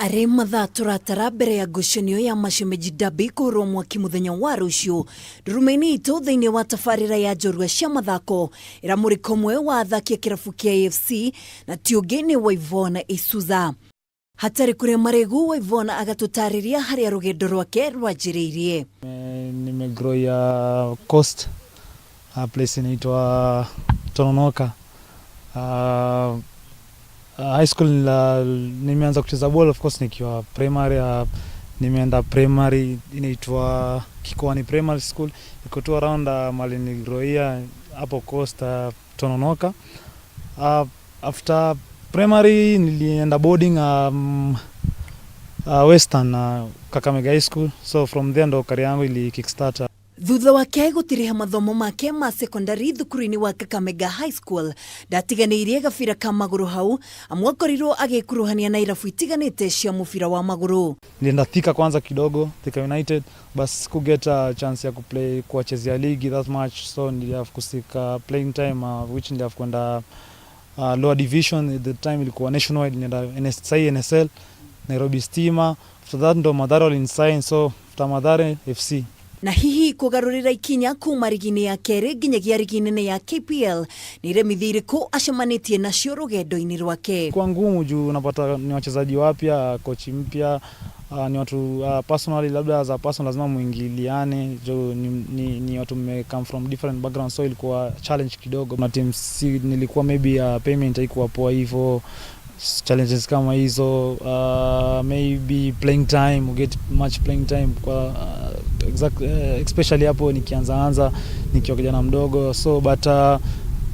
Arĩ mathaa tũratara mbere ya ngucanio ya Mashemeji Derby kũhũrwo mwaki mũthenya wa rũciũ ndurume-inĩ itũ thĩinĩ wa tabarĩra ya njorua cia mathako ĩramũrĩka ũmwe wa athaki a kĩrabu kĩa AFC na ti ũngĩ nĩ Waivona Isuza. Hatarĩ kũrĩa marĩgu, Waivona agatũtarĩria harĩa rũgendo rwake rwanjĩrĩirie. Nimegrowia Coast, place inaitwa Tononoka. High school nimeanza kucheza ball, of course, nikiwa primary. Nimeenda primary inaitwa Kikoani Primary School, iko tu around mahali niligrowia hapo Coast, Tononoka. After primary nilienda boarding Western, Kakamega High School, so from there ndo career yangu ili kickstart. Thutha wake gũtiriha mathomo make ma sekondari thukuru-inĩ wa Kakamega High School, ndatiganĩirie gabira ka magũrũ hau amu akorirwo agĩkuruhania na irabu itiganĩte cia mũbira wa magũrũ. Nilienda Thika kwanza kidogo, Thika United, but sikuget a chance ya kuplay, kuwachezea ligi that much, so nilihave kuseek playing time, which nilihave kwenda lower division. At the time ilikuwa Nationwide, nilienda NS, sahi NSL, Nairobi Stima. After that ndo Mathare walinisign, so after Mathare, FC. Na hihi kũgarũrĩra ikinya kuma rigi-inĩ ya kerĩ nginyagia rigi nene ya KPL nĩ iremithia irĩkũ acemanĩtie nacio rũgendo-inĩ rwake? Kwa ngumu juu unapata ni wachezaji wapya, kochi mpya, ni watu personally, labda as a person lazima muingiliane juu ni watu mme come from different backgrounds, so ilikuwa challenge kidogo. Na team si, nilikuwa maybe payment haikuwa poa hivyo, challenges kama hizo, maybe playing time, get much playing time kwa especially hapo nikianza anza nikiwa kijana mdogo. So but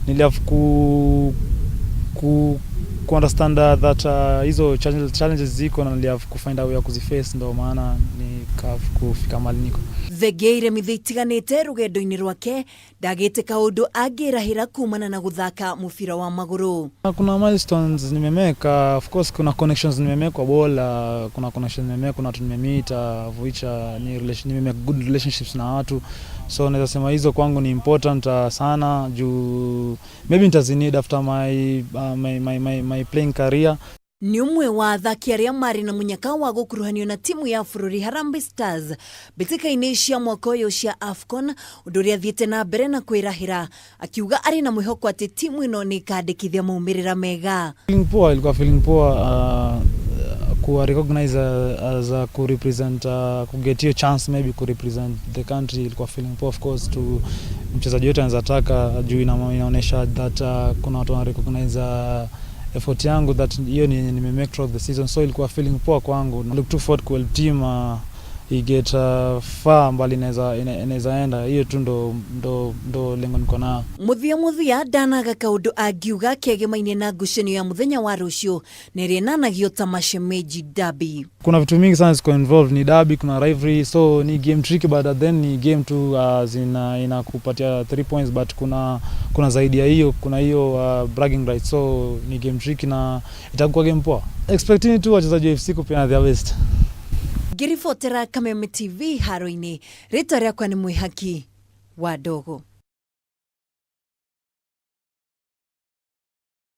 nilihave ku understand that hizo challenges ziko na nilihave kufind a way ya kuziface, ndo maana nika kufika mahali niko. Thengia iremithia itiganĩte rũgendo-inĩ rwake, ndagĩte kaũndũ angĩrahĩra kumana na gũthaka mũbira wa magũrũ. Kuna milestones nimemake, of course kuna connections nimemake kwa ball, kuna connections nimemake, kuna watu nimemeet, of which ni relation, nimemake good relationships na watu, so naweza sema hizo kwangu ni important sana juu maybe nitazineed after my playing career. Nĩ ũmwe wa athaki arĩa marĩ na mũnyaka wa gũkuruhanio na timu ya bũrũri Harambee Stars mbĩtĩka-inĩ cia mwaka ũyũ cia AFCON, ũndũ ũrĩa athiĩte na mbere na kwĩrahĩra akiuga arĩ na mwĩhoko atĩ timu ĩno nĩ ĩkandĩkithia maumĩrĩra mega. Feeling poa, ilikuwa feeling poa kuwa recognize as a ku represent, ku get hiyo chance maybe ku represent the country. Ilikuwa feeling poa, of course, to mchezaji yote anaweza taka juu inaonyesha that kuna watu wana recognize effort yangu, that hiyo ni nimemake throughout the season, so ilikuwa feeling poa kwangu. Look to forward ku help team iget far mbali inaweza enda. Hiyo tu ndo lengo niko nayo. Mũthia mũthia ndanaga kaũndũ angiuga kegemainie na ngucanio ya mũthenya wa rũciũ na ĩrĩa ĩnanagio ta Mashemeji Derby. Kuna vitu mingi sana ziko involved, ni derby, kuna rivalry, so ni game tricky, but then ni game tu zina inakupatia 3 points, but kuna zaidi ya hiyo, kuna hiyo bragging rights, so ni game tricky na itakuwa game poa. Expecting tu wachezaji wa FC kupeana their best. Ngĩribotera Kameme TV haro-inĩ, rĩtwa rĩakwa nĩ Mwĩhaki wa Ndogo.